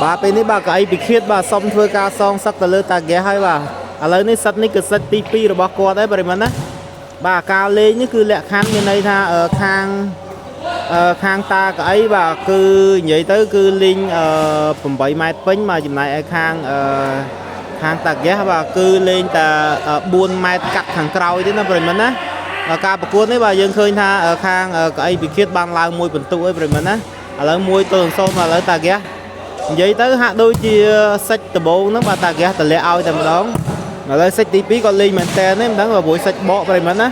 បាទពេលនេះបាទកៅអីពិឃាតបាទសុំធ្វើការសងសឹកទៅលើតាហ្គេសហើយបាទឥឡូវនេះសិតនេះគឺសិតទី2របស់គាត់ហើយប្រិយមិត្តណាបាទការលេងនេះគឺលក្ខខណ្ឌមានន័យថាខាងខាងតាកៅអីបាទគឺនិយាយទៅគឺលេង8ម៉ែត្រពេញបាទចំណែកឯខាងខាងតាហ្គេសបាទគឺលេងតែ4ម៉ែត្រកាត់ខាងក្រោយទេណាប្រិយមិត្តណាបាទការប្រកួតនេះបាទយើងឃើញថាខាងកៅអីពិឃាតបានឡើងមួយពិន្ទុអីប្រិយមិត្តណាឥឡូវ1ទល់នឹង0បាទឥឡូវតាហ្គេស និយាយទៅហាក់ដូចជាសាច់ដំបងហ្នឹងបាទតាហ្គាសតម្លាក់ឲ្យតែម្ដងឥឡូវសាច់ទី2គាត់លេងមែនតើទេមិនដឹងបើព្រួយសាច់បកប្រិយមិត្តណា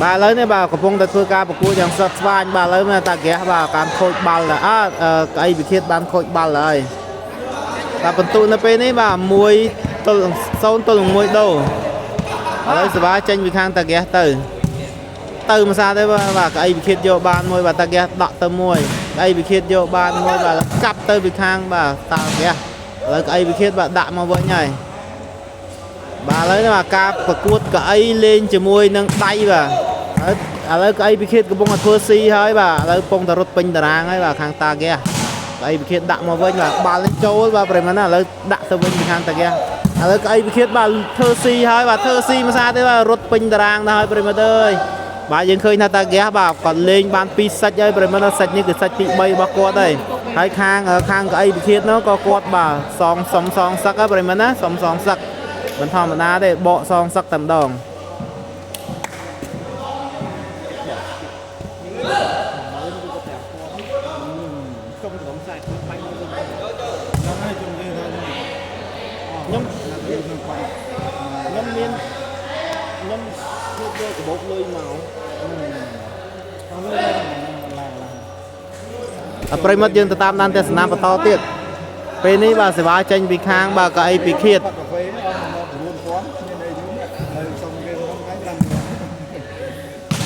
បាទឥឡូវនេះបាទកំពុងតែធ្វើការប្រកួតយ៉ាងស្វិតស្វាញបាទឥឡូវនេះតាហ្គាសបាទបានខូចបាល់ដែរអើកៅអីវិឃាតបានខូចបាល់ហើយបាទបន្ទុនៅពេលនេះបាទ1ទល់0ទល់នឹង1ដូឥឡូវសេវាចេញពីខាងតាហ្គាសទៅទៅមួយសាទេបាទបាទកៅអីវិឃាតយកបានមួយបាទតាហ្គាសដក់ទៅមួយកៅអីវិឃាតយកបានមួយបាទកាប់ទៅពីខាងបាទតាហ្គាសឥឡូវកៅអីវិឃាតបាទដាក់មកវិញហើយបាទឥឡូវនេះបាទការប្រកួតកៅអីលេងជាមួយនឹងដៃបាទហើយឥឡូវកៅអីវិឃាតកំពុងតែធ្វើស៊ីហើយបាទឥឡូវកំពុងតែរត់ពេញតារាងហើយបាទខាងតាហ្គាសកៅអីវិឃាតដាក់មកវិញបាទបាល់នេះចូលបាទប្រិយមិត្តណាឥឡូវដាក់ទៅវិញពីខាងតាហ្គាសឥឡូវកៅអីវិឃាតបាទធ្វើស៊ីហើយបាទធ្វើស៊ីមួយសាទេបាទរត់ពេញតារាងទៅហើយប្រិយមិត្តអើយបាទយើងឃើញថាតាហ្គាសបាទគាត់លេងបាន2សាច់ហើយប្រិយមិត្តណាសាច់នេះគឺសាច់ទី3របស់គាត់ហើយហើយខាងខាងកៅអីវិឃាតនោះក៏គាត់បាទសងសុំសងសឹកហើយប្រិយមិត្តណាសុំសងសឹកមិនធម្មតាទេបកសងសឹកតែម្ដង ចុងក្រុមខ្សែបាញ់មកវិញ ហ្នឹងហើយខ្ញុំនិយាយថា ខ្ញុំ ខ្ញុំបាញ់ ខ្ញុំមានខ្ញុំធ្វើយកកាបូបលុយមក អត់លុយឡើងឡើង អប្រិយមិត្តយើងទៅតាមដានទស្សនាបន្តទៀតពេលនេះបាទសេវាចេញពីខាងបាទកៅអីពិឃាត កាហ្វេអស់មក9000មានអីយូរនៅសុំគេក្នុងថ្ងៃ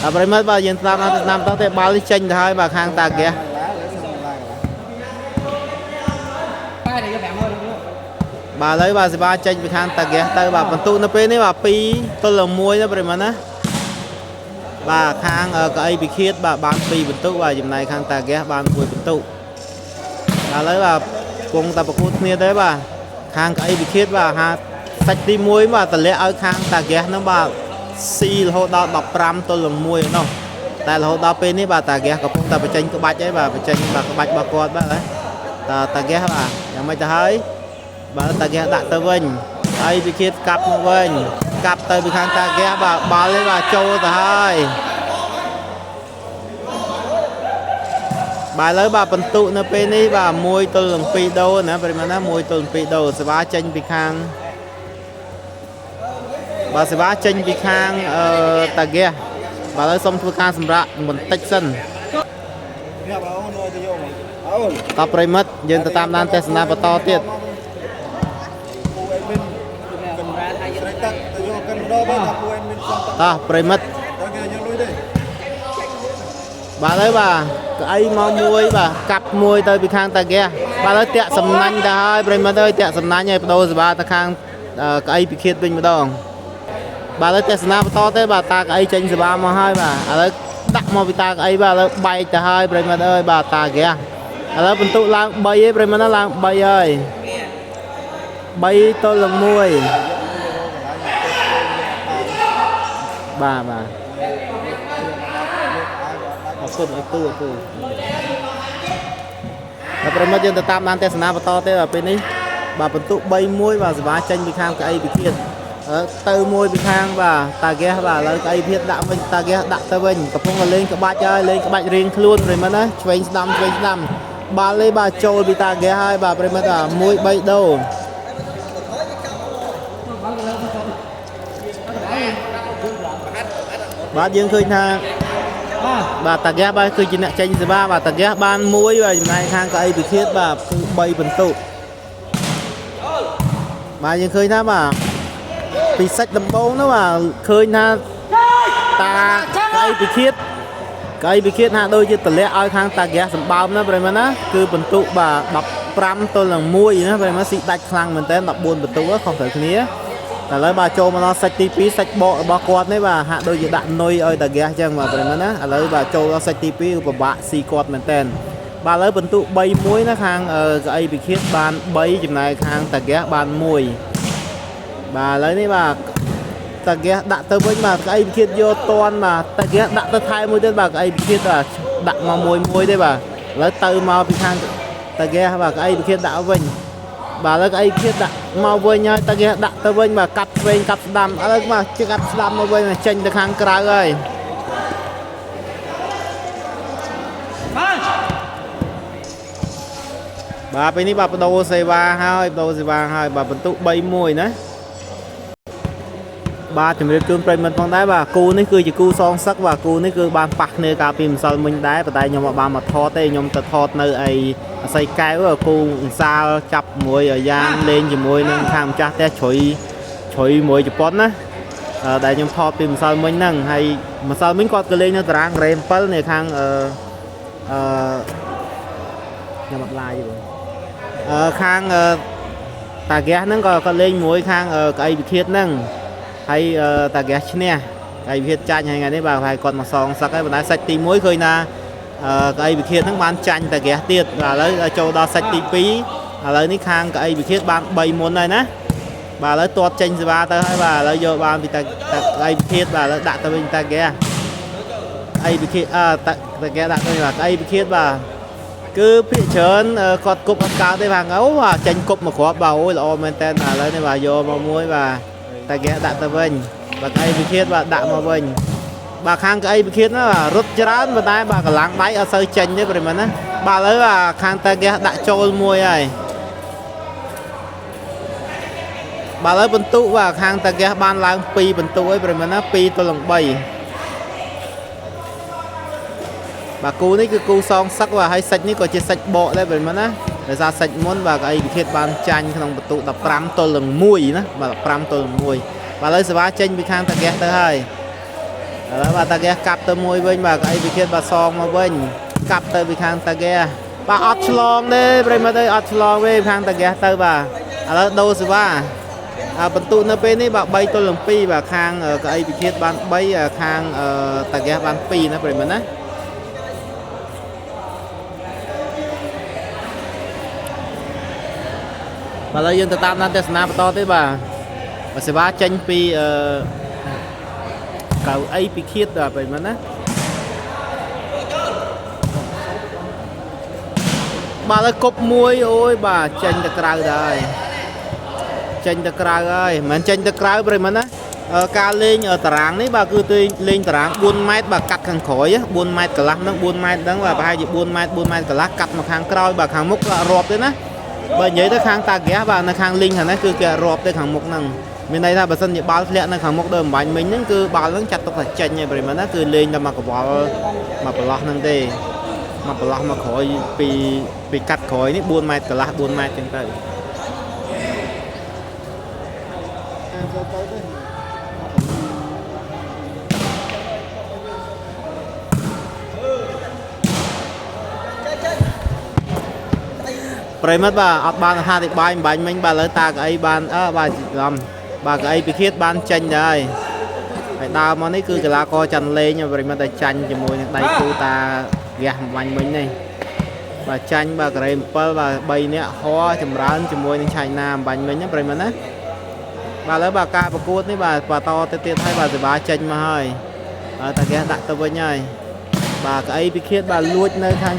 5 អប្រិយមិត្តបាទយើងតាមដានទស្សនាបន្តទៀតបាល់នេះចេញទៅហើយបាទខាងតាហ្គាស ឡាលើសុំឡាកន្លះ តែយក500លោក បាទឥឡូវបាទសេវាចេញពីខាងតាហ្គាសទៅបាទបន្ទុនៅពេលនេះបាទ2ទល់នឹង1ណាប្រិយមិត្តណាបាទខាងកៅអីពិឃាតបាទបាន2បន្ទុបាទចំណែកខាងតាហ្គាសបាន1បន្ទុបាទឥឡូវបាទគង់តែប្រកួតគ្នាទេបាទខាងកៅអីពិឃាតបាទហាសាច់ទី1បាទតម្លាក់ឲ្យខាងតាហ្គាសហ្នឹងបាទស៊ីរហូតដល់15ទល់នឹង1នោះតែរហូតដល់ពេលនេះបាទតាហ្គាសកំពុងតែបញ្ចេញក្បាច់ហើយបាទបញ្ចេញបាទក្បាច់របស់គាត់បាទហើយតាតាហ្គាសបាទយ៉ាងម៉េចទៅហើយ បាទតាហ្គាសដាក់ទៅវិញហើយវិឃាតកាប់មកវិញកាប់ទៅពីខាងតាហ្គាសបាទបាល់នេះបាទចូលទៅហើយបាទឥឡូវបាទបន្ទុនៅពេលនេះបាទ1ទល់នឹង2ដូណាប្រិយមិត្តណា1ទល់នឹង2ដូសេវាចេញពីខាងបាទសេវាចេញពីខាងអឺតាហ្គាសបាទឥឡូវសូមធ្វើការសម្រាប់បន្តិចសិន នេះបងអូនឲ្យទៅយកមកអូន តប្រិយមិត្តយើងទៅតាមដានទស្សនាបន្តទៀត ពូអេមីន សម្រាប់ថាយើង ស្រីទឹកទៅយកកិនម្ដងបើថាពូអេមីនសុំទឹក តោះប្រិយមិត្ត ទៅគេយើងលុយទេ បាទហើយបាទកៅអីមកមួយបាទកាប់មួយទៅពីខាងតាហ្គាសបាទហើយតាក់សំណាញ់ទៅហើយប្រិយមិត្តអើយតាក់សំណាញ់ហើយបដូរសេវាទៅខាងកៅអីពិឃាតវិញម្ដងបាទហើយទស្សនាបន្តទៅបាទតាកៅអីចេញសេវាមកហើយបាទឥឡូវដាក់មកពីតាកៅអីបាទឥឡូវបែកទៅហើយប្រិយមិត្តអើយបាទតាហ្គាសឥឡូវបន្ទុកឡើង3ឯងប្រិយមិត្តណាឡើង3ហើយ3ទល់នឹង1បាទបាទអរគុណអរគុណអរគុណ បាទប្រិយមិត្តយើងទៅតាមដានទស្សនាបន្តទេបាទពេលនេះបាទបន្ទុក3 1បាទសេវាចេញពីខាងកៅអីពិឃាតទៅមួយពីខាងបាទតាហ្គាសបាទឥឡូវកៅអីពិឃាតដាក់វិញតាហ្គាសដាក់ទៅវិញកំពុងតែលេងក្បាច់ហើយលេងក្បាច់រៀងខ្លួនប្រិយមិត្តណាឆ្វេងស្ដាំឆ្វេងស្ដាំបាល់នេះបាទចូលពីតាហ្គាសហើយបាទប្រិយមិត្តបាទ1 3ដូបាទយើងឃើញថា បាទ បាទតាហ្គាសបាទគឺជាអ្នកចេញសេវាបាទតាហ្គាសបានមួយបាទចំណែកខាងកៅអីពិឃាតបាទគឺ3បន្ទុកបាទយើងឃើញថាបាទពីសាច់ដំបងនោះបាទឃើញថាតាកៅអីពិឃាតកៅអីពិឃាតហាក់ដូចជាតម្លាក់ឲ្យខាងតាហ្គាសសម្បើមណាប្រិយមិត្តណាគឺបន្ទុកបាទ15ទល់នឹង1ណាប្រិយមិត្តស៊ីដាច់ខ្លាំងមែនតើ14បន្ទុកខុសត្រូវគ្នាតែឥឡូវបាទចូលមកដល់សាច់ទី2សាច់បករបស់គាត់នេះបាទហាក់ដូចជាដាក់នុយឲ្យតាហ្គាសអញ្ចឹងបាទប្រិយមិត្តណាឥឡូវបាទចូលដល់សាច់ទី2គឺពិបាកស៊ីគាត់មែនតើ បាទឥឡូវបន្ទុក3-1ណាខាងកៅអីពិឃាតបាន3ចំណែកខាងតាហ្គាសបាន1បាទឥឡូវនេះបាទតាហ្គាសដាក់ទៅវិញបាទកៅអីពិឃាតយកតន់បាទតាហ្គាសដាក់ទៅថែមមួយទៀតបាទកៅអីពិឃាតបាទដាក់មកមួយមួយទេបាទឥឡូវទៅមកពីខាងតាហ្គាសបាទកៅអីពិឃាតដាក់វិញបាទឥឡូវកៅអីពិឃាតដាក់មកវិញហើយតាហ្គាសដាក់ទៅវិញបាទកាត់ឆ្វេងកាត់ស្ដាំឥឡូវបាទជិះកាត់ស្ដាំមកវិញចេញទៅខាងក្រៅហើយ បាទ បាទពេលនេះបាទបដូរសេវាហើយបដូរសេវាហើយបាទបន្ទុក3-1ណាបាទជំរាបជូនប្រិយមិត្តផងដែរបាទគូនេះគឺជាគូសងសឹកបាទគូនេះគឺបានប៉ះគ្នាកាលពីម្សិលមិញដែរប៉ុន្តែខ្ញុំអត់បានមកថតទេខ្ញុំទៅថតនៅអីអសីកែវគូអង្សាលចាប់មួយយ៉ាងលេងជាមួយនឹងខាងម្ចាស់ផ្ទះជ្រុយជ្រុយមួយជប៉ុនណាដែលខ្ញុំថតពីម្សិលមិញហ្នឹងហើយម្សិលមិញគាត់ក៏លេងនៅតារាងរ៉េ7នៅខាងអឺអឺខ្ញុំអត់ឡាយទេបងខាងតាហ្គាសហ្នឹងក៏គាត់លេងមួយខាងកៅអីវិធាតហ្នឹងហើយតាហ្គាសឈ្នះកៅអីវិធាតចាញ់ហើយថ្ងៃនេះបាទហើយគាត់មកសងសឹកហើយប៉ុន្តែសាច់ទី1ឃើញថាកៅអីវិធាតហ្នឹងបានចាញ់តាហ្គាសទៀតបាទឥឡូវចូលដល់សាច់ទី2ឥឡូវនេះខាងកៅអីវិធាតបាន3មុនហើយណាបាទឥឡូវទាត់ចេញសេវាទៅហើយបាទឥឡូវយកបានពីតាកៅអីវិធាតបាទឥឡូវដាក់ទៅវិញតាហ្គាសអីវិធាតអឺតាហ្គាសដាក់ទៅវិញបាទកៅអីវិធាតបាទគឺភាគច្រើនគាត់គប់អត់កើតទេបាទអូបាទចេញគប់មកគ្រាប់បាទអូយល្អមែនតើឥឡូវនេះបាទយកមកមួយបាទតែគេដាក់ទៅវិញបាទកៅអីវិធាតបាទដាក់មកវិញបាទខាងកៅអីវិធាតណាបាទរត់ច្រើនប៉ុន្តែបាទកម្លាំងដៃអត់សូវចេញទេប្រិមត្តណាបាទឥឡូវបាទខាងតែគេដាក់ចូលមួយហើយបាទឥឡូវបន្ទុកបាទខាងតាគេបានឡើង2បន្ទុកហើយប្រិមត្តណា2ទល់នឹង3បាទគូនេះគឺគូសងសឹកបាទហើយសាច់នេះក៏ជាសាច់បកដែរប្រិមត្តណាដោយសារសាច់មុនបាទកៅអីវិធាតបានចាញ់ក្នុងបន្ទុក15ទល់នឹង1ណាបាទ15ទល់នឹង1បាទឥឡូវសេវាចេញពីខាងតាគេទៅហើយឥឡូវបាទតាគេកាប់ទៅមួយវិញបាទកៅអីវិធាតបាទសងមកវិញកាប់ទៅពីខាងតាគេបាទអត់ឆ្លងទេប្រិមត្តអើយអត់ឆ្លងទេខាងតាគេទៅបាទឥឡូវដូរសេវាបន្ទុកនៅពេលនេះបាទ3ទល់នឹង2បាទខាងកៅអីវិធាតបាន3ខាងតាគេបាន2ណាប្រិមត្តណាបាទឥឡូវយើងទៅតាមដានទស្សនាបន្តទេបាទបាទសេវាចេញពីកៅអីពិឃាតបាទប្រិមត្តណាបាទឥឡូវគប់មួយអូយបាទចេញទៅក្រៅដែរចេញទៅក្រៅហើយមិនមែនចេញទៅក្រៅប្រិមត្តណាការលេងតារាងនេះបាទគឺទៅលេងតារាង4ម៉ែត្របាទកាត់ខាងក្រោយ4ម៉ែត្រកន្លះហ្នឹង4ម៉ែត្រហ្នឹងបាទប្រហែលជា4ម៉ែត្រ4ម៉ែត្រកន្លះកាត់មកខាងក្រោយបាទខាងមុខក៏រាប់ទេណាបើនិយាយទៅខាងតាហ្គាសបាទនៅខាងលីងខាងនេះគឺគេរាប់ទៅខាងមុខហ្នឹងមានន័យថាបើសិនជាបាល់ធ្លាក់នៅខាងមុខដោយអំបញ្ញមិញហ្នឹងគឺបាល់ហ្នឹងចាត់ទុកថាចេញហើយប្រិមត្តណាគឺលេងតែមកកវល់មកប្រឡោះហ្នឹងទេមកប្រឡោះមកក្រោយពីកាត់ក្រោយនេះ4ម៉ែត្រកន្លះ4ម៉ែត្រចឹងទៅប្រិមត្តបាទអត់បានអត្ថាធិប្បាយអំបញ្ញមិញបាទឥឡូវតាកអីបានបាទច្រឡំបាទកអីពិឃាតបានចេញដែរហើយដើមមកនេះគឺកីឡាករច័ន្ទលេងប្រិមត្តតែចាញ់ជាមួយនឹងដៃគូតាហ្គាសអំបញ្ញមិញនេះបាទចាញ់បាទការ៉េ7បាទ3នាក់ហោចម្រើនជាមួយនឹងឆៃណាអំបញ្ញមិញណាប្រិមត្តណាបាទឥឡូវបាទការប្រកួតនេះបាទបន្តទៅទៀតហើយបាទសេវាចេញមកហើយបាទតាហ្គាសដាក់ទៅវិញហើយបាទកៅអីពិឃាតបាទលួចនៅខាង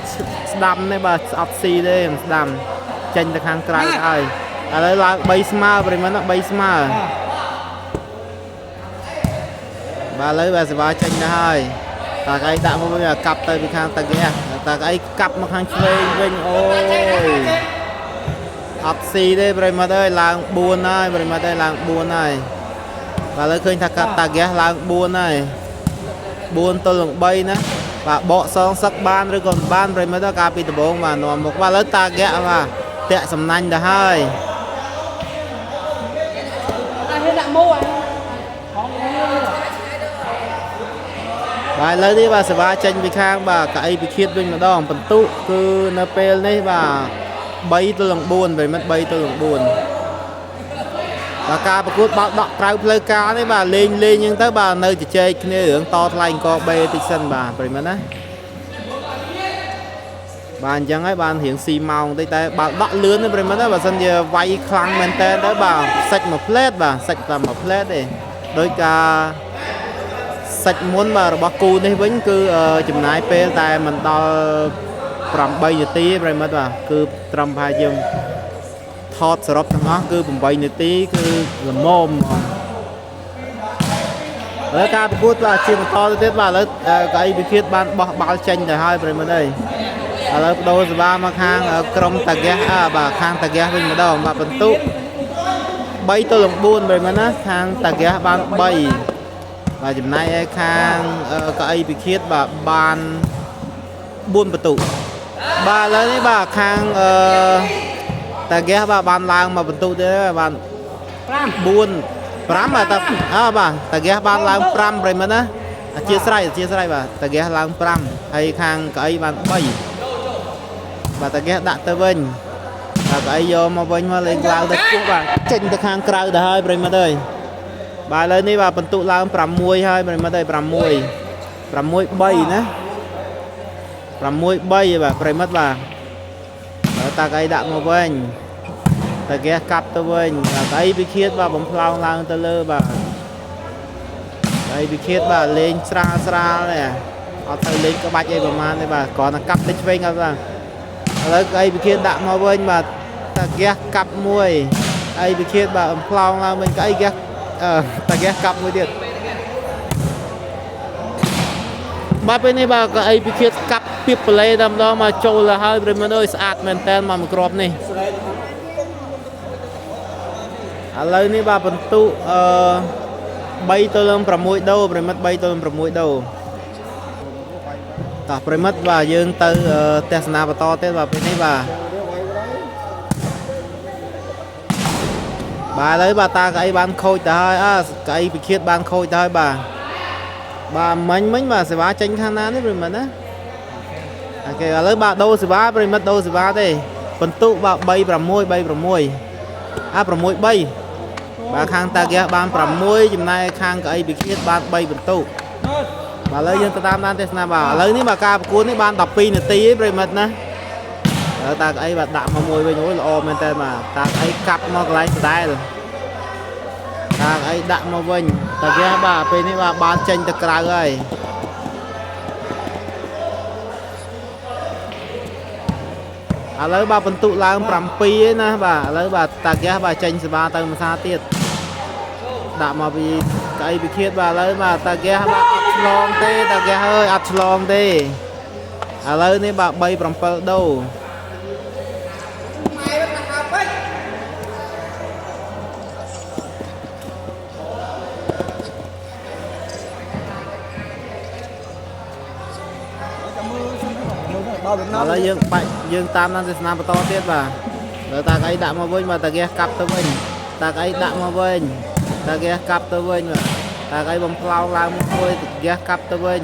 ស្ដាំនេះបាទស្អប់ស៊ីទេស្ដាំចេញទៅខាងក្រៅហើយឥឡូវឡើង3ស្មើប្រិមត្តណា3ស្មើបាទឥឡូវបាទសេវាចេញទៅហើយតាកអីដាក់មកវិញកាប់ទៅពីខាងតាហ្គាសតាកអីកាប់មកខាងឆ្វេងវិញអូយអត់ស៊ីទេប្រិមត្តអើយឡើង4ហើយប្រិមត្តអើយឡើង4ហើយបាទឥឡូវឃើញថាកាប់តាហ្គាសឡើង4ហើយ4ទល់នឹង3ណាបាទបកសងសឹកបានឬក៏មិនបានប្រិមត្តកាលពីដំបូងបាទនាំមកបាទឥឡូវតាហ្គាសបាទតាក់សំណាញ់ទៅហើយបាទឥឡូវនេះបាទសេវាចេញពីខាងបាទកៅអីពិឃាតវិញម្ដងបន្ទុកគឺនៅពេលនេះបាទ3ទល់នឹង4ប្រិមត្ត3ទល់នឹង4បាទការប្រកួតបាល់ដកក្រៅផ្លូវការនេះបាទលេងលេងអញ្ចឹងទៅបាទនៅជជែកគ្នារឿងតថ្លៃអង្គបេតិចសិនបាទប្រិមត្តណា បាទអញ្ចឹងហើយបានរៀងស៊ីម៉ោងតិចតែបាល់ដក់លឿនទេប្រិមត្តបើសិនជាវាយខ្លាំងមែនតើទៅបាទសាច់មួយផ្លែតបាទសាច់តែមួយផ្លែតទេដោយការសាច់មុនបាទរបស់គូនេះវិញគឺចំណាយពេលតែមិនដល់8នាទីប្រិមត្តបាទគឺត្រឹមប្រហែលជាថតសរុបទាំងអស់គឺ8នាទីគឺល្មមហ្មងឥឡូវការប្រកួតបាទជាបន្តទៅទៀតបាទឥឡូវកៅអីវិឃាតបានបោះបាល់ចេញទៅហើយប្រិមត្តអើយឥឡូវបដូរសេវាមកខាងក្រុមតាហ្គាសបាទខាងតាហ្គាសវិញម្ដងបាទបន្ទុក3ទល់នឹង4ប្រិមត្តណាខាងតាហ្គាសបាន3បាទចំណែកឯខាងកៅអីពិឃាតបាទបាន4បន្ទុកបាទឥឡូវនេះបាទខាងតាហ្គាសបាទបានឡើងមកបន្ទុកទៀតបាន 5 4 5បាទតាបាទតាហ្គាសបានឡើង5ប្រិមត្តណាអធិស្ឋានអធិស្ឋានបាទតាហ្គាសឡើង5ហើយខាងកៅអីបាន3បាទតាហ្គាសដាក់ទៅវិញបាទកៅអីយកមកវិញមកលេងឡើងទៅគោះបាទចេញទៅខាងក្រៅទៅហើយប្រិមត្តអើយបាទឥឡូវនេះបាទបន្ទុកឡើង6ហើយប្រិមត្តអើយ6 6 3ណា6 3បាទប្រិមត្តបាទតាកៅអីដាក់មកវិញតាហ្គាសកាប់ទៅវិញបាទកៅអីពិឃាតបាទបំផ្លោងឡើងទៅលើបាទកៅអីពិឃាតបាទលេងស្រាលស្រាលទេអត់ទៅលេងក្បាច់អីប្រហែលទេបាទគ្រាន់តែកាប់ទៅឆ្វេងអត់បាទឥឡូវកៅអីពិឃាតដាក់មកវិញបាទតាហ្គាសកាប់មួយកៅអីពិឃាតបាទបំផ្លោងឡើងវិញកៅអីហ្គាសតាហ្គាសកាប់មួយទៀតបាទពេលនេះបាទកៅអីពិឃាតកាប់ពីបលេតែម្ដងមកចូលទៅហើយប្រិមត្តអើយស្អាតមែនតើមកមួយគ្រាប់នេះឥឡូវនេះបាទបន្ទុក3ទល់នឹង6ដូប្រិមិត្ត3ទល់នឹង6ដូតោះប្រិមិត្តបាទយើងទៅទស្សនាបន្តទៀតបាទពេលនេះបាទបាទឥឡូវបាទតាកៅអីបានខូចទៅហើយកៅអីពិឃាតបានខូចទៅហើយបាទបាទមិញមិញបាទសេវាចេញខាងណានេះប្រិមិត្តណាអូខេឥឡូវបាទដូរសេវាប្រិមិត្តដូរសេវាទេបន្ទុកបាទ3 6 3 6អា6 3បាទខាងតាហ្គាសបាន6ចំណែកខាងកៅអីពិឃាតបាន3បន្ទុកបាទឥឡូវយើងទៅតាមដានទេសនាបាទឥឡូវនេះបាទការប្រកួតនេះបាន12នាទីឯងប្រិមិត្តណាឥឡូវតាកៅអីបាទដាក់មកមួយវិញអូយល្អមែនតើបាទតាកៅអីកាប់មកកន្លែងដដែលតាកៅអីដាក់មកវិញតាហ្គាសបាទពេលនេះបាទបានចេញទៅក្រៅហើយឥឡូវបាទបន្ទុកឡើង7ឯណាបាទឥឡូវបាទតាហ្គាសបាទចេញសេវាទៅមួយសាទៀតដាក់មកពីកៅអីពិឃាតបាទឥឡូវបាទតាហ្គាសបាទអត់ឆ្លងទេតាហ្គាសអើយអត់ឆ្លងទេឥឡូវនេះបាទ3 7ដូ ដល់ ឥឡូវយើងបាច់យើងតាមដានទស្សនាបន្តទៀតបាទដល់តាកៅអីដាក់មកវិញបាទតាហ្គាសកាប់ទៅវិញតាកៅអីដាក់មកវិញតាហ្គាសកាប់ទៅវិញបាទតាកៅអីបំផ្លោងឡើងមួយតាហ្គាសកាប់ទៅវិញ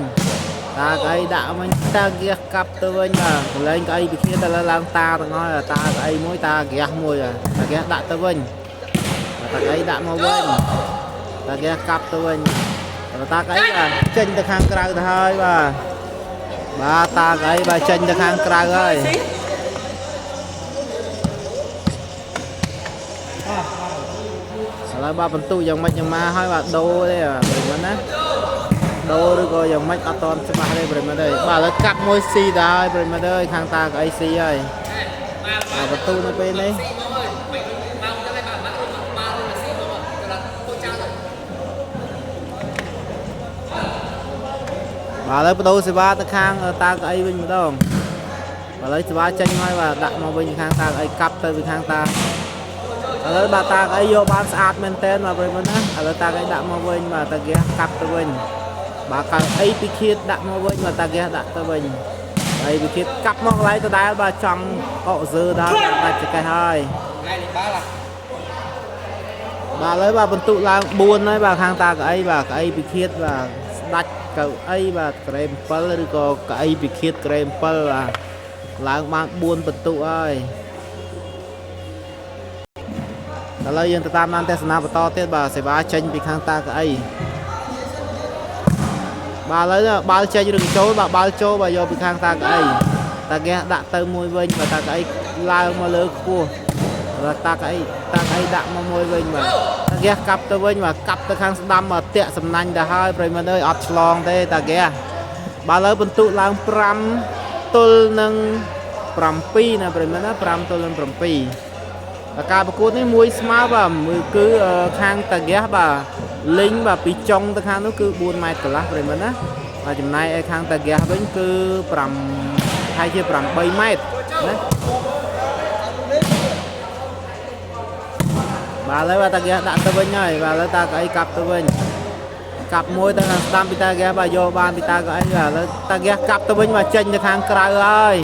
តាកៅអីដាក់វិញតាហ្គាសកាប់ទៅវិញបាទកន្លែងកៅអីពិឃាតទៅលើឡើងតាទាំងអស់តាកៅអីមួយតាហ្គាសមួយបាទតាហ្គាសដាក់ទៅវិញតាកៅអីដាក់មកវិញតាហ្គាសកាប់ទៅវិញតាកៅអីបាទចេញទៅខាងក្រៅទៅហើយបាទបាទតាកៅអីបាទចេញទៅខាងក្រៅហើយឥឡូវបាទបន្ទុកយ៉ាងម៉េចយ៉ាងម៉ាហើយបាទដូរទេបាទប្រិមត្តណាដូរឬក៏យ៉ាងម៉េចអត់តន់ច្បាស់ទេប្រិមត្តអើយបាទឥឡូវកាប់មួយស៊ីដែរហើយប្រិមត្តអើយខាងតាកៅអីស៊ីហើយបាទបន្ទុកនៅពេលនេះបាទឥឡូវបដូរសេវាទៅខាងតាកៅអីវិញម្ដងបាទឥឡូវសេវាចេញហើយបាទដាក់មកវិញខាងតាកៅអីកាប់ទៅពីខាងតាឥឡូវបាទតាកៅអីយកបានស្អាតមែនតើបាទប្រិមត្តណាឥឡូវតាកៅអីដាក់មកវិញបាទតាហ្គាសកាប់ទៅវិញបាទកៅអីពិឃាតដាក់មកវិញបាទតាហ្គាសដាក់ទៅវិញអីពិឃាតកាប់មកកន្លែងដដែលបាទចង់អកសឺដល់ដាច់ចកេះហើយបាទឥឡូវបាទបន្ទុកឡើង4ហើយបាទខាងតាកៅអីបាទកៅអីពិឃាតបាទស្ដាច់កៅអីបាទក្រេ7ឬក៏កៅអីពិឃាតក្រេ7បាទឡើងបាន4បន្ទុកហើយឥឡូវយើងទៅតាមដានទស្សនាបន្តទៀតបាទសេវាចេញពីខាងតាកៅអីបាទឥឡូវបាល់ចេញឬចូលបាទបាល់ចូលបាទយកពីខាងតាកៅអី តាហ្គេសដាក់ទៅមួយវិញបាទតាកៅអីឡើងមកលើខ្ពស់បាទតាកៅអីដាក់មកមួយវិញបាទតាហ្គេសកាប់ទៅវិញបាទកាប់ទៅខាងស្ដាំបាទតាក់សំណាញ់ទៅហើយប្រិយមិត្តអើយអត់ឆ្លងទេតាហ្គេសបាទឥឡូវបន្ទុកឡើង5ទល់នឹង7ណាប្រិយមិត្តណា5ទល់នឹង7បាទការប្រកួតនេះមួយស្មើបាទមួយគឺខាងតាហ្គេសបាទលីងបាទពីចុងទៅខាងនោះគឺ4ម៉ែត្រកន្លះប្រិយមិត្តណាបាទចំណែកឯខាងតាហ្គេសវិញគឺ5ហើយជា8ម៉ែត្រណាបាទឥឡូវបាទតាហ្គេសដាក់ទៅវិញហើយបាទឥឡូវតាកៅអីកាប់ទៅវិញកាប់មួយទៅខាងស្ដាំពីតាហ្គេសបាទយកបានពីតាកៅអីបាទឥឡូវតាហ្គេសកាប់ទៅវិញបាទចេញទៅខាងក្រៅហើយ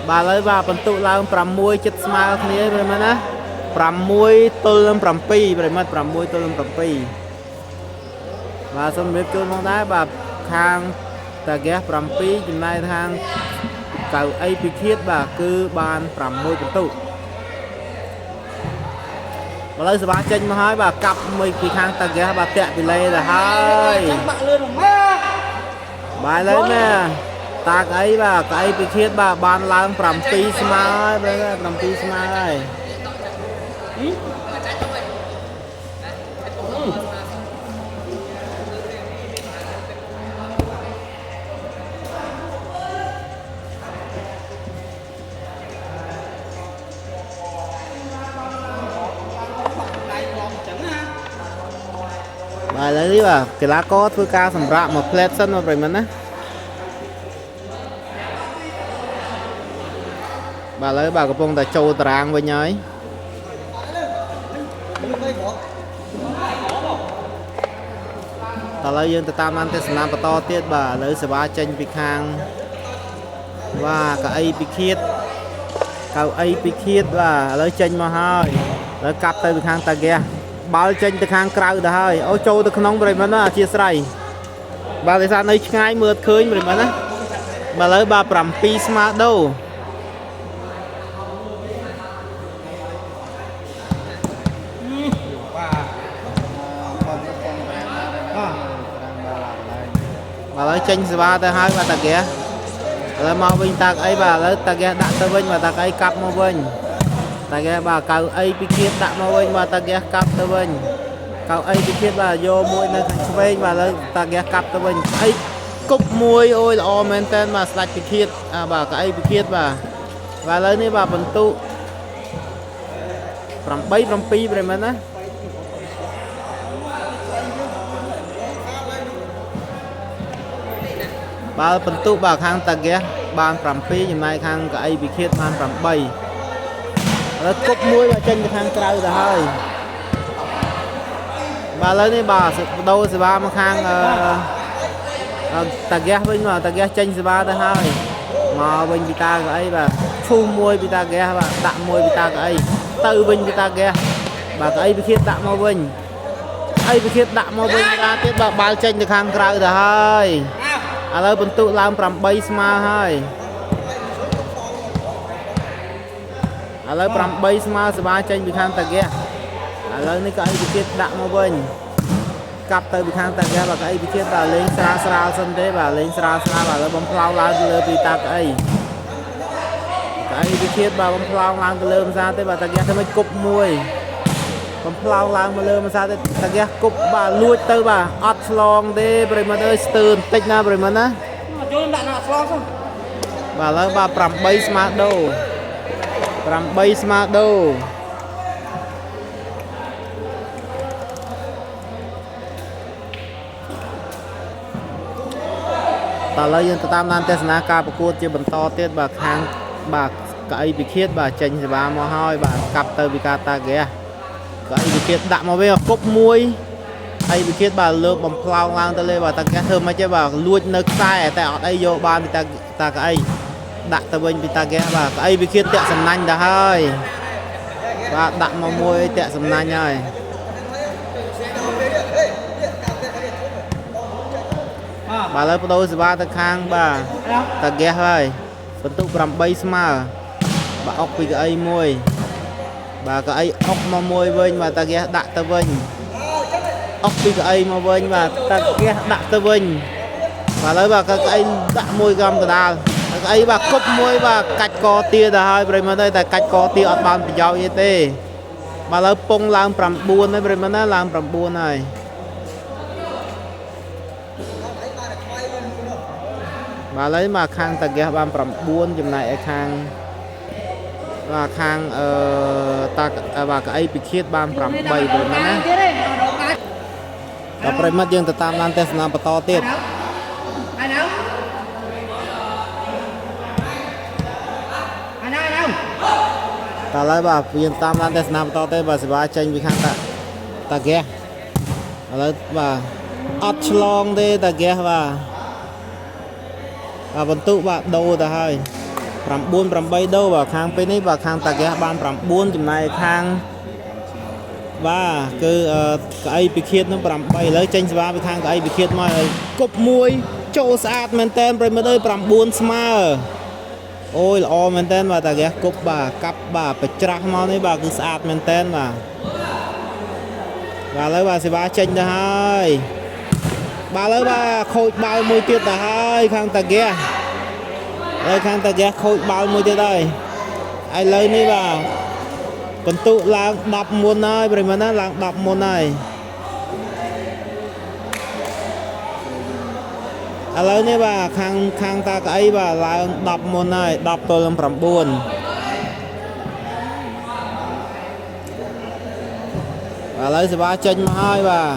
បាទឥឡូវបាទបន្ទុកឡើង6ចិត្តស្មើគ្នាប្រិយមិត្តណា6ទល់នឹង7ប្រិយមិត្ត6ទល់នឹង7បាទសូមជម្រាបជូនផងដែរបាទខាងតាហ្គេស7ចំណែកខាងកៅអីពិឃាតបាទគឺបាន6បន្ទុកឥឡូវសបាចេញមកហើយបាទកាប់មួយពីខាងតាហ្គេសបាទតាក់ពីលេទៅហើយ បាក់លឿនមក បាទឥឡូវនេះតាកអីបាទកៅអីពិឃាតបាទបានឡើង7ស្មើហើយបាទ7ស្មើហើយបាទឥឡូវនេះបាទកីឡាករធ្វើការសម្រាកមួយផ្លែតសិនមកប្រិយមិត្តណាបាទឥឡូវបាទកំពុងតែចូលតារាងវិញហើយតើឥឡូវយើងទៅតាមដានទស្សនាបន្តទៀតបាទឥឡូវសេវាចេញពីខាងបាទកៅអីពិឃាតកៅអីពិឃាតបាទឥឡូវចេញមកហើយឥឡូវកាប់ទៅពីខាងតាហ្គេសបាល់ចេញទៅខាងក្រៅទៅហើយអូចូលទៅក្នុងប្រិយមិត្តណាអធិស្ឋានបាទដោយសារនៅឆ្ងាយមើលអត់ឃើញប្រិយមិត្តណាបាទឥឡូវបាទ7ស្មើដូ បាទប៉ុនប្រាំងដែរណាប្រាំងដល់កន្លែង បាទឥឡូវចេញសេវាទៅហើយបាទតាហ្គេសឥឡូវមកវិញតាកអីបាទឥឡូវតាហ្គេសដាក់ទៅវិញបាទតាកអីកាប់មកវិញតាហ្គេសបាទកៅអីពិឃាតដាក់មកវិញបាទតាហ្គេសកាប់ទៅវិញកៅអីពិឃាតបាទយកមួយនៅខាងឆ្វេងបាទឥឡូវតាហ្គេសកាប់ទៅវិញអីគប់មួយអូយល្អមែនតើបាទស្ដាច់ពិឃាតអាបាទកៅអីពិឃាតបាទបាទឥឡូវនេះបាទបន្ទុ8 7ប្រិយមិត្តណា បើបន្ទុកបាទខាងតាហ្គេសបាន7ចំណែកខាងកៅអីពិឃាតបាន8ឥឡូវគប់មួយបាទចេញទៅខាងក្រៅទៅហើយបាទឥឡូវនេះបាទបដូរសេវាមកខាងអឺអឺតាហ្គេសវិញបាទតាហ្គេសចេញសេវាទៅហើយមកវិញពីតាកៅអីបាទឈូសមួយពីតាហ្គេសបាទដាក់មួយពីតាកៅអីទៅវិញពីតាហ្គេសបាទកៅអីពិឃាតដាក់មកវិញអីពិឃាតដាក់មកវិញបាទទៀតបាទបាល់ចេញទៅខាងក្រៅទៅហើយ ឥឡូវបន្ទុកឡើង8ស្មើហើយឥឡូវ8ស្មើសបាចេញពីខាងតាហ្គេសឥឡូវនេះក៏អីពិជាតិដាក់មកវិញកាប់ទៅពីខាងតាហ្គេសបាទក៏អីពិជាតិបាទលេងស្រាលស្រាលសិនទេបាទលេងស្រាលស្រាលបាទឥឡូវបំផ្លោងឡើងទៅលើពីតាកអីក៏អីពិជាតិបាទបំផ្លោងឡើងទៅលើភាសាទេបាទតាហ្គេសធ្វើម៉េចគប់មួយបំផ្លោងឡើងមកលើភាសាទេតាហ្គេសគប់បាទលួចទៅបាទអត់ឆ្លងទេប្រិយមិត្តអើយស្ទើរបន្តិចណាប្រិយមិត្តណា ចូលដាក់ណាឆ្លងសិន បាទឥឡូវបាទ8ស្មើដូ8ស្មើដូតើឥឡូវយើងទៅតាមដានទស្សនាការប្រកួតជាបន្តទៀតបាទខាងបាទកៅអីពិឃាតបាទចេញសេវាមកហើយបាទកាប់ទៅពីការតាហ្គេសកៅអីពិឃាតដាក់មកវិញគប់មួយអីពិឃាតបាទលើកបំផ្លោងឡើងទៅលើបាទតាហ្គេសធ្វើមិនទេបាទលួចនៅខ្សែតែអត់អីយកបានពីតាតាកៅអីដាក់ទៅវិញពីតាហ្គេសបាទកៅអីពិឃាតតាក់សំណាញ់ទៅហើយបាទដាក់មកមួយតាក់សំណាញ់ហើយបាទឥឡូវបដូរសេវាទៅខាងបាទតាហ្គេសហើយបន្ទុក8ស្មើបាទអុកពីកៅអីមួយបាទកៅអីអុកមកមួយវិញបាទតាហ្គេសដាក់ទៅវិញអុកពីកៅអីមកវិញបាទតាហ្គេសដាក់ទៅវិញបាទឥឡូវបាទកៅអីដាក់មួយកំកដាល កអីបាទគប់មួយបាទកាច់កទាទៅហើយប្រិមត្តអើយតែកាច់កទាអត់បានប្រយោជន៍ទេទេបាទឥឡូវពងឡើង9ហើយប្រិមត្តណាឡើង9ហើយបាទឥឡូវមកខាងតាហ្គេសបាន9ចំណែកឯខាងបាទខាងអឺតាបាទកអីពិឃាតបាន8ប្រិមត្តណា ទៀតទេរកអាច ដល់ប្រិមត្តយើងទៅតាមដានទស្សនាបន្តទៀត អាណៅអាណៅអាណៅ តើឥឡូវបាទយើងតាមដានទស្សនាបន្តទេបាទសេវាចេញពីខាងតាតាហ្គេសឥឡូវបាទអត់ឆ្លងទេតាហ្គេសបាទបាទបន្ទុកបាទដូរទៅហើយ9 8ដូរបាទខាងពេលនេះបាទខាងតាហ្គេសបាន9ចំណែកខាងបាទគឺកៅអីពិឃាតនឹង8ឥឡូវចេញសេវាពីខាងកៅអីពិឃាតមកហើយគប់មួយចូលស្អាតមែនតែនប្រិយមិត្តអើយ9ស្មើអូយល្អមែនតើបាទតាគេគប់បាទកាប់បាទបច្រាស់មកនេះបាទគឺស្អាតមែនតើបាទបាទឥឡូវបាទសេវាចេញទៅហើយបាទឥឡូវបាទខូចបាល់មួយទៀតទៅហើយខាងតាគេឥឡូវខាងតាគេខូចបាល់មួយទៀតហើយឥឡូវនេះបាទបន្ទុកឡើង10មុនហើយប្រិយមិត្តណាឡើង10មុនហើយឥឡូវនេះបាទខាងខាងតាកៅអីបាទឡើង10មុនហើយ10ទល់នឹង9បាទឥឡូវសេវាចេញមកហើយបាទ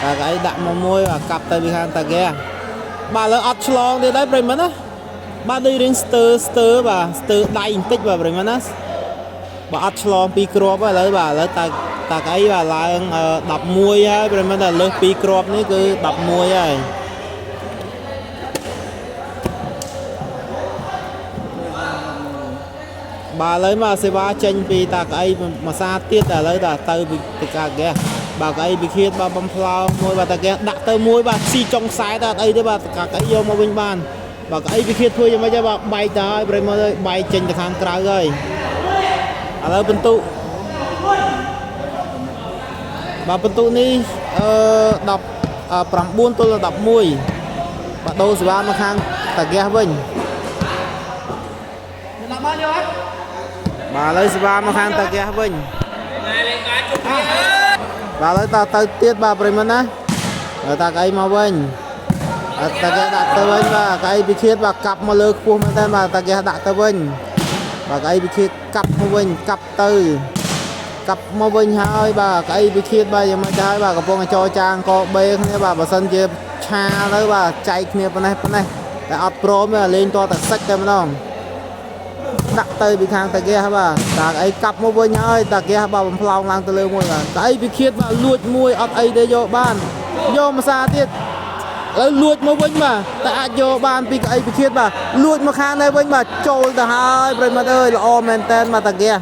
តាកៅអីដាក់មកមួយបាទកាប់ទៅពីខាងតាគេបាទឥឡូវអត់ឆ្លងទៀតហើយប្រិយមិត្តណាបាទដូចរៀងស្ទើស្ទើបាទស្ទើដៃបន្តិចបាទប្រិយមិត្តណាបាទអត់ឆ្លងពីរគ្រាប់ហើយឥឡូវបាទឥឡូវតាតាកៅអីបាទឡើង11ហើយប្រិយមិត្តតែលើសពីរគ្រាប់នេះគឺ11ហើយ បាទឥឡូវមកសេវាចេញពីតាកៅអីមួយសាទៀតតែឥឡូវតាទៅពីតាកៅហ្គេសបាទកៅអីពិឃាតបាទបំផ្លោមួយបាទតាហ្គេសដាក់ទៅមួយបាទស៊ីចុងខ្សែតែអត់អីទេបាទតាកៅអីយកមកវិញបានបាទកៅអីពិឃាតធ្វើយ៉ាងម៉េចដែរបាទបែកទៅហើយប្រិយមើលអើយបែកចេញទៅខាងក្រៅហើយឥឡូវបន្ទុកបាទបន្ទុកនេះអឺ10 9ទល់នឹង11បាទដូរសេវាមកខាងតាហ្គេសវិញ ដល់មកយកអត់ បាទឥឡូវសេវាមកខាងតាហ្គេសវិញបាទឥឡូវតទៅទៀតបាទប្រិយមិត្តណាហើយតាកៅអីមកវិញបាទតាហ្គេសដាក់ទៅវិញបាទកៅអីពិឃាតបាទកាប់មកលើខ្ពស់មែនតើបាទតាហ្គេសដាក់ទៅវិញបាទកៅអីពិឃាតកាប់មកវិញកាប់ទៅកាប់មកវិញហើយបាទកៅអីពិឃាតបាទយ៉ាងម៉េចទៅហើយបាទកំពុងតែចរចាងកបេគ្នាបាទបើសិនជាឆាទៅបាទចែកគ្នាប៉ុណ្ណេះប៉ុណ្ណេះតែអត់ព្រមទេលេងតតែសាច់តែម្ដង ដាក់ទៅពីខាងតាហ្គេសបាទតាអីកាប់មកវិញហើយតាហ្គេសបាទបំផ្លោងឡើងទៅលើមួយបាទតាអីពិឃាតបាទលួចមួយអត់អីទេយកបានយកមកសាទៀតឥឡូវលួចមកវិញបាទតែអាចយកបានពីកៅអីពិឃាតបាទលួចមកខាងនេះវិញបាទចូលទៅហើយប្រិយមិត្តអើយល្អមែនតើបាទតាហ្គេស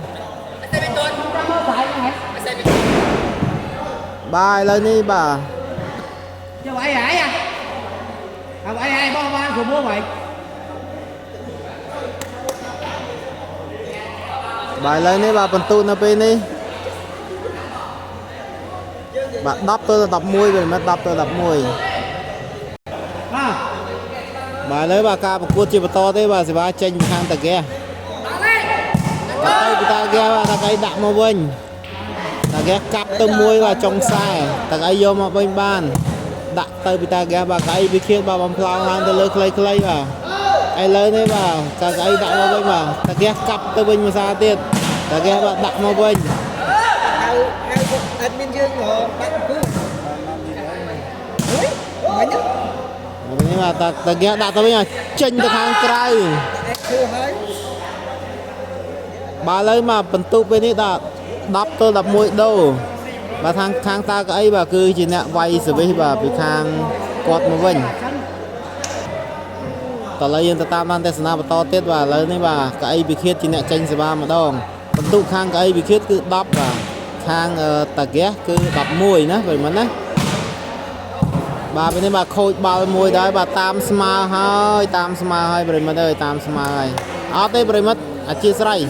បាទឥឡូវនេះបាទ យកអីហ៎អាអីហ៎បោះបានព្រមហើយ បាទឥឡូវនេះបាទបន្ទុកនៅពេលនេះបាទ10ទៅ11ប្រិយមិត្ត10ទៅ11 បាទ បាទឥឡូវបាទការប្រកួតជាបន្តទេបាទសេវាចេញពីខាងតាហ្គេសបាទទៅពីតាហ្គេសបាទតាកៃដាក់មកវិញតាហ្គេសកាប់ទៅមួយបាទចុងខ្សែតាកៃយកមកវិញបានដាក់ទៅពីតាហ្គេសបាទកៃវិឃាតបាទបំផ្លោងឡើងទៅលើខ្លីៗបាទឥឡូវនេះបាទតាកៃដាក់មកវិញបាទតាហ្គេសកាប់ទៅវិញមួយសារទៀតតាហ្គេសបាទដាក់មកវិញ ហៅហៅអេដមីនយើងរបាក់គូហុយមិញ នេះបាទតាតាហ្គេសដាក់ទៅវិញបាទចេញទៅខាងក្រៅ អេតធ្វើហើយ បាទឥឡូវមកបន្ទុកពេលនេះដល់10ទៅ11ដូរបាទខាងខាងតាកៅអីបាទគឺជាអ្នកវាយសវិសបាទពីខាងគាត់មកវិញតោះឥឡូវយើងទៅតាមដានទស្សនាបន្តទៀតបាទឥឡូវនេះបាទកៅអីពិឃាតជាអ្នកចេញសេវាម្ដងបន្ទុកខាងកៅអីពិឃាតគឺ10បាទខាងតាហ្គេសគឺ11ណាប្រិយមិត្តណាបាទពេលនេះបាទខូចបាល់មួយដែរបាទតាមស្មើហើយតាមស្មើហើយប្រិយមិត្តអើយតាមស្មើហើយអត់ទេប្រិយមិត្តអធិស្ឋាន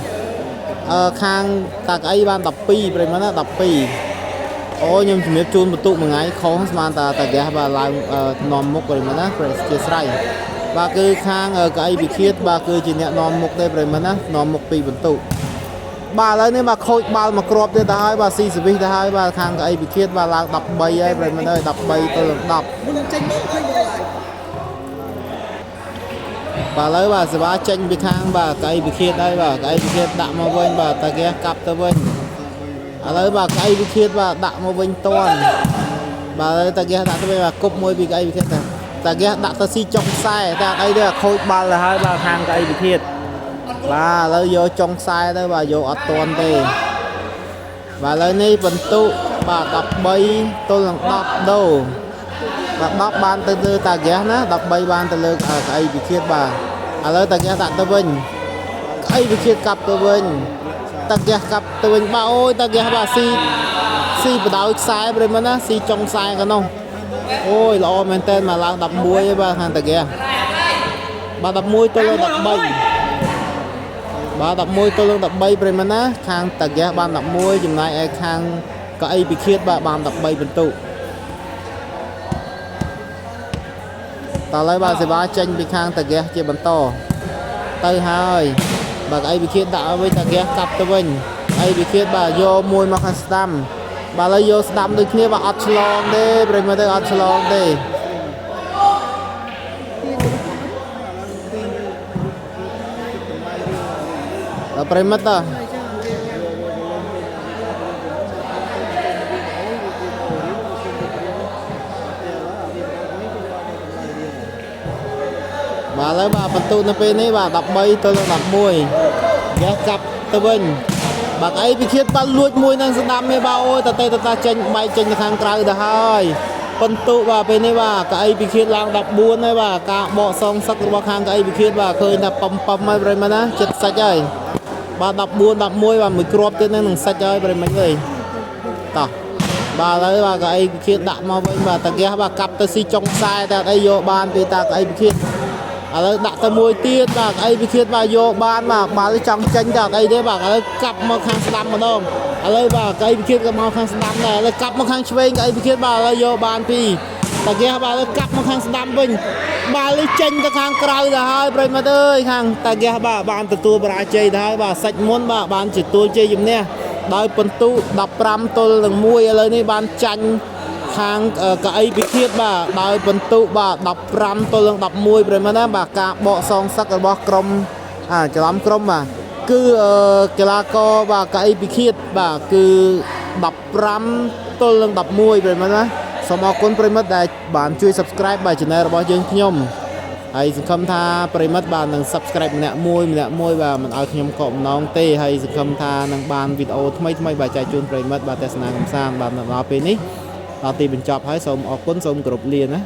អឺខាងតាកអីបាន12ប្រិយមិត្តណា12អូខ្ញុំជំរាបជូនបន្ទុកមួយថ្ងៃខុសស្មានតាតាហ្គេសបាទឡើងនាំមុខប្រិយមិត្តណាប្រិយជាស្រ័យ បាទគឺខាងកៅអីពិឃាតបាទគឺជាអ្នកនាំមុខទេប្រិមត្តណានាំមុខពីបន្ទុកបាទឥឡូវនេះបាទខូចបាល់មកគ្រាប់ទៀតទៅហើយបាទស៊ីសវិសទៅហើយបាទខាងកៅអីពិឃាតបាទឡើង13ហើយប្រិមត្តអើយ13ទល់នឹង10 មុននឹងចេញមកឃើញមកហើយ បាទឥឡូវបាទសេវាចេញពីខាងបាទកៅអីពិឃាតហើយបាទកៅអីពិឃាតដាក់មកវិញបាទតាគេកាប់ទៅវិញឥឡូវបាទកៅអីពិឃាតបាទដាក់មកវិញតាន់បាទឥឡូវតាគេដាក់ទៅវិញបាទគប់មួយពីកៅអីពិឃាតតាតាគេដាក់ទៅស៊ីចុងខ្សែតែអត់អីទេខូចបាល់ទៅហើយបាទខាងកៅអីពិឃាតបាទឥឡូវយកចុងខ្សែទៅបាទយកអត់តាន់ទេបាទឥឡូវនេះបន្ទុបាទ13ទល់នឹង10ដូបាទ10បានទៅលើតាហ្គាសណា13បានទៅលើកៅអីពិឃាតបាទឥឡូវតាហ្គាសដាក់ទៅវិញកៅអីពិឃាតកាប់ទៅវិញតាហ្គាសកាប់ទៅវិញបាទអូយតាហ្គាសបាទស៊ីស៊ីបដោយខ្សែប្រិមត្តណាស៊ីចុងខ្សែកណ្នោះអូយល្អមែនតើមកឡើង11ហើយបាទខាងតាហ្គាសបាទ11ទល់នឹង13បាទ11ទល់នឹង13ប្រិមត្តណាខាងតាហ្គាសបាន11ចំណែកឯខាងកៅអីពិឃាតបាទបាន13ពិន្ទុតើឥឡូវបាទសេវាចេញពីខាងតាហ្គាសជាបន្តទៅហើយបាទអីវិឃាតដាក់ឲ្យវិញតាហ្គាសកាប់ទៅវិញអីវិឃាតបាទយកមួយមកខាងស្ដាំបាទឥឡូវយកស្ដាំដូចគ្នាបាទអត់ឆ្លងទេប្រិយមិត្តអើយអត់ឆ្លងទេដល់ប្រិយមិត្តតើបាទឥឡូវបាទបន្ទុនៅពេលនេះបាទ13ទៅនឹង11ហ្គេសកាប់ទៅវិញបាទអីពិឃាតបាទលួចមួយនឹងស្ដាំនេះបាទអូយតតេតតាចេញបែកចេញទៅខាងក្រៅទៅហើយបន្ទុបាទពេលនេះបាទកៅអីពិឃាតឡើង14ហើយបាទការបកសងសឹករបស់ខាងកៅអីពិឃាតបាទឃើញថាប៉ុមប៉ុមហើយប្រិយមិត្តណាចិត្តសាច់ហើយបាទ14 11បាទមួយគ្រាប់ទៀតនឹងនឹងសាច់ហើយប្រិយមិត្តអើយតោះបាទឥឡូវបាទកៅអីពិឃាតដាក់មកវិញបាទតាហ្គេសបាទកាប់ទៅស៊ីចុងខ្សែតែអត់អីយកបានពីតាកៅអីពិឃាតឥឡូវដាក់ទៅមួយទៀតបាទអីវិធានបាទយកបានបាទបាល់ចង់ចេញតែអត់អីទេបាទឥឡូវកាប់មកខាងស្ដាំម្ដងឥឡូវបាទអីវិធានក៏មកខាងស្ដាំដែរឥឡូវកាប់មកខាងឆ្វេងអីវិធានបាទឥឡូវយកបានពីតាហ្គេបាទឥឡូវកាប់មកខាងស្ដាំវិញបាល់នេះចេញទៅខាងក្រៅទៅហើយប្រិយមិត្តអើយខាងតាហ្គេបាទបានទទួលបរាជ័យទៅហើយបាទសាច់មុនបាទបានទទួលជ័យជំនះដោយពិន្ទុ15ទល់នឹង1ឥឡូវនេះបានចាញ់ខាងកៅអីពិឃាតបាទដោយពិន្ទុបាទ15ទល់នឹង11ប្រិយមិត្តណាបាទការបកសងសឹករបស់ក្រុមច្រឡំក្រុមបាទគឺកីឡាករបាទកៅអីពិឃាតបាទគឺ15ទល់នឹង11ប្រិយមិត្តណាសូមអរគុណប្រិយមិត្តដែលបានជួយ Subscribe បាទ Channel របស់យើងខ្ញុំហើយសង្ឃឹមថាប្រិយមិត្តបាទនឹង Subscribe ម្នាក់មួយម្នាក់មួយបាទមិនឲ្យខ្ញុំកកម្ដងទេហើយសង្ឃឹមថានឹងបានវីដេអូថ្មីៗបាទចែកជូនប្រិយមិត្តបាទទស្សនាកម្សាន្តបាទដល់ពេលនេះដល់ទីបញ្ចប់ហើយសូមអរគុណសូមគោរពលាណា